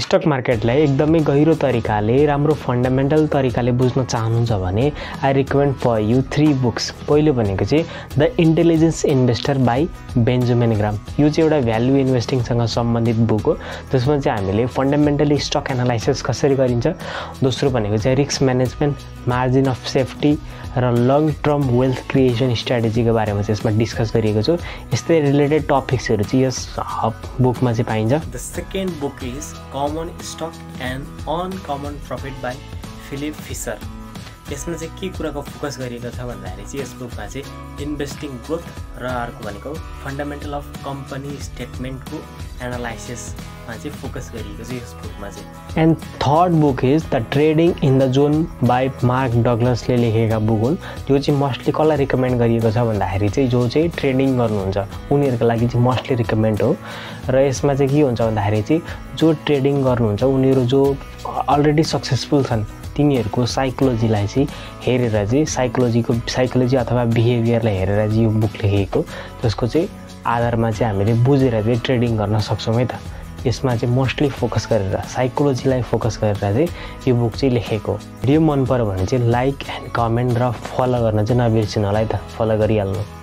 Stock मार्केटलाई एकदमै गहिरो तरिकाले राम्रो फन्डामेन्टल तरिकाले बुझ्न चाहनुहुन्छ भने I recommend for you 3 books. पहिलो भनेको चाहिँ the intelligence investor by Benjamin Graham. यो चाहिँ एउटा भ्यालु इन्भेस्टिङसँग सम्बन्धित बुक हो। त्यसमा चाहिँ हामीले फन्डामेन्टली स्टक एनालाइसिस कसरी गरिन्छ। दोस्रो भनेको चाहिँ risk management, margin of safety र लङ टर्म वेल्थ क्रिएसन स्ट्राटेजीको बारेमा चाहिँ यसमा डिस्कस गरिएको छु। यस्तै रिलेटेड टपिक्सहरू चाहिँ यस बुकमा चाहिँ पाइन्छ। The second book is common stock and uncommon profit by Philip Fisher. यसमा चाहिँ के कुराको फोकस गरिएको छ भन्दाखेरि चाहिँ यस बुकमा चाहिँ इन्भेस्टिङ ग्रोथ र अर्को भनेको फन्डामेन्टल अफ कम्पनी स्टेटमेन्टको एनालाइसिसमा चाहिँ फोकस गरिएको छ यस बुकमा चाहिँ। And third book is the trading in the zone by Mark डगलसले लेखेका बुक हुन्। यो चाहिँ मोस्टली कसलाई रिकमेन्ड गरिएको छ भन्दाखेरि चाहिँ जो चाहिँ ट्रेडिङ गर्नुहुन्छ उनीहरूको लागि चाहिँ मोस्टली रिकमेन्ड हो। र यसमा चाहिँ के हुन्छ भन्दाखेरि चाहिँ जो ट्रेडिङ गर्नुहुन्छ उनीहरू जो अलरेडी सक्सेसफुल छन् तिनीहरूको साइकोलोजीलाई चाहिँ हेरेर चाहिँ साइकोलोजी अथवा बिहेभियरलाई हेरेर चाहिँ यो बुक लेखेको, जसको चाहिँ आधारमा चाहिँ हामीले बुझेर चाहिँ ट्रेडिङ गर्न सक्छौँ है त। यसमा चाहिँ मोस्टली फोकस गरेर साइकोलोजीलाई फोकस गरेर चाहिँ यो बुक चाहिँ लेखेको। भिडियो मन पर्यो भने चाहिँ लाइक एन्ड कमेन्ट र फलो गर्न चाहिँ नबिर्सिनु होला है त। फलो गरिहाल्नु।